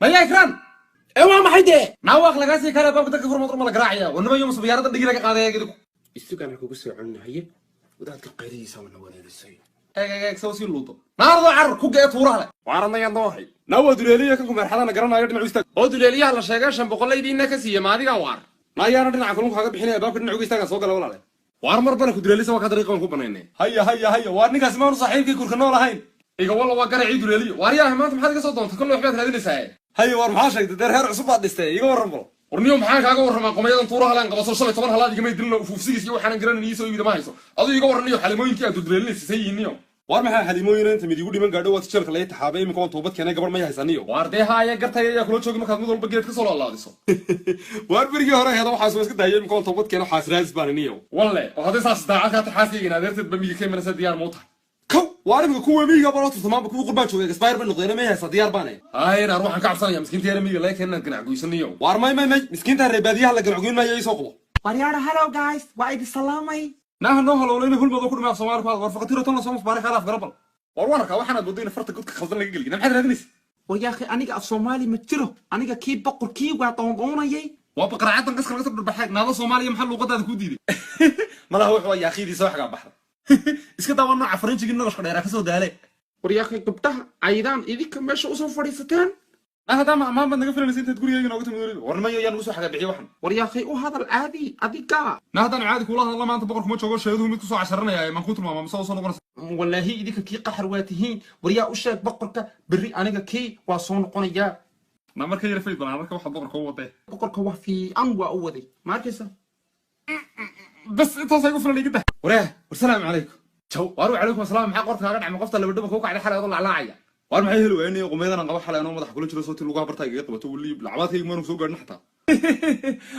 Maya Ikran! Ee waa maxay dee? Nawaaq lagaa sii kara baabka dadka furmad urma la garaacaya. Wanima yom subiyaarada dhigi laga qaadaya gidigu. Isugaan kugu soo celinahaye wadaadka qayrihiisa wana wareerisay. Eeg eeg eeg soo sii luuto. Naardo carar ku gee tuuraha leh. Waaranayaa noohay. Naa waa duleeliya kan ku meerxadana garanayo dhinacu istaag. Oo duleeliyaha la sheegay 500 laydiina ka siiya maadiga waar. Naayaana dhinaca kalluunka kaga bixinaya baabka dhinacuga istaagan soo gala walaale. Waar mar bana ku duleelisa waa ka dariiqan ku banaynay. Haya haya haya waar ninkaasi maanu saaxiibkii kurka nool ahayn. Iga walla waa garacii duleeliyo. Waar yaa maanta maxaad iga soo doontay kolley waxbaad raadinaysaa. Haya waar maxaa sheegtay dee reer cusub baad dhistay iga warran bal. Warniyo maxaan kaaga warramaa qomayadan tuuraha laan qabaso 15 halaad igama dilino ufuufsigiis iyo waxaanan garanayn ii soo iibida ma hayso. Aduu iga warraniyo xalimooyinkii aad duleelinaysa say yihiin niyo. Waar maxaa xalimooyin inta mid igu dhiman gaadho waad jeelka laga taxaabay iminka waan toobad keenay gabar may haysaniyo. Waar dee haaya gartaya ayaa kula joogi markaad mid walba geed ka soo laalaadiso. Waar berigii hore heeda waxaas waa iska daayay iminka waan toobad keenay waxaas raadis baan iniyo. Walle oo haddii saas daacad kaa tahay xaaskayga in adeerteed ba miyiga ka imanaysa diyaar ma u tahay. Kow waar iminka kuwa miyiga baa loo turtamaanba kuwa qurbaan joogay expire bay noqdeen may haysaa diyaar baanay. Haye naar waxaan ka cabsanayaa miskiinta yara miyiga laga keenay inaad ganac goysaniyo. Waar may may may miskiinta reer baadiyaha la ganacgoyn maayo ii soo qabo. Waryaada hello guys, waa idin salaamay. Naaha noo halowlayna hulmado ku dhimay af Soomaali ku hadal war faqatiro tan la soo musbaari khalaaf garabal. War waan arkaa waxaanaad moodo in farta godka khaldan laga geliyo. Maxaad raadinaysa? Waryaakhi aniga af Soomaali ma jiro, aniga kii boqorkii waa doondoonayay. Waa baqracadan qaska laga soo dhurbaxay naado Soomaaliya maxaa luuqadaada ku diiday? Malaha wuxuu yaaqiidii soo xagaa baxda. Iska daawan nooca farinjigii noloshka dheeraa ka soo daale. Waryaakhi gabdhaha aydaan idinka meesha usoo fadhiisateen. Naa haddaa ma ammaan baad naga filanaysa intaad gurigayga nooga timid weliba. War niman yaan ugu soo xagaa bixiyo waxan. Waryaakhi u hadal caadi adiga. Naa haddaan caadi kuula hadla maanta boqorku ma joogo sheeduhu mid kusoo casharanaya maan kuu tilmaamaa mise soo noqonaysa. Wallaahi idinka kii qaxar waa tihiin. Waryaa u sheeg boqorka berri aniga kii waa soo noqonayaa. Naa marka yara fayd balan marka waxaad boqorka u waday. Boqorka wax fiican waa u waday. Ma arkaysa? Bas intaas ay ku filan iga dah. Wareeh war salaamu calaykum. Jaw waar calaykum asalaam maxaa qorta kaaga dhacmay qofta laba dhaba ku kacday xalay adoo laclaacaya. Waar maxay heli waayeen qumaydan aan qabo xalay anoo madaxa kula jiro sootii lugaha barta igaga qabato weli lacbaadkayga maanu soo gaadhin xataa.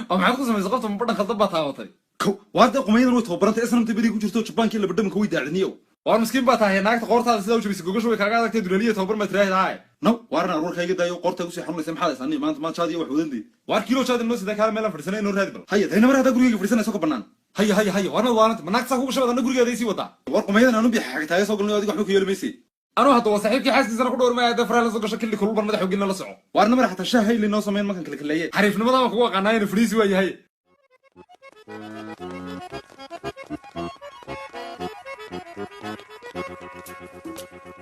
Oo maxaad ku samaysay qofta mabadhan khaldan baa taabatay. Kow waar dee qumaydan way tababarantay isnamta beriga ku jirto jabaankii laba dhabanka way daacdiniyow. Waar miskiin baa tahay naagta qoortaada sidaa u jabisay gogashu way kaaga adagtay duleeliya tababar ma tiraahid haay. Naw waar in aruurka iga daayo qoorta ku sii xanuunaysa maxaad haysaa maanta maanta jaad iyo wax wadan deed. Waar kiilo jaad inoo sidaa kaale meelaan fadhiisanay inoo raadi bal. Haya dayna mar haddaa gurigayga fadhiisanayso ka bannaan. Haya haya haya waarna waaranta ma naagta saa kugu shabad anna gurigeeda ii sii wadaa. War qumaydan aanu bixa xagtaayo soo galnay adiga waxba ku yeeli maysay. Anuu hadda waa saaxiibkii xaaskiisana ku dhowr maaya hadda faraha la soo gasho killi kulul ban madaxa gelina la soco. Waar namar xataa shaah hayli noo sameyn markan kala kaleeye. Xariifnimada baan kugu aqaanaa inuu fadhiisi waa yahay.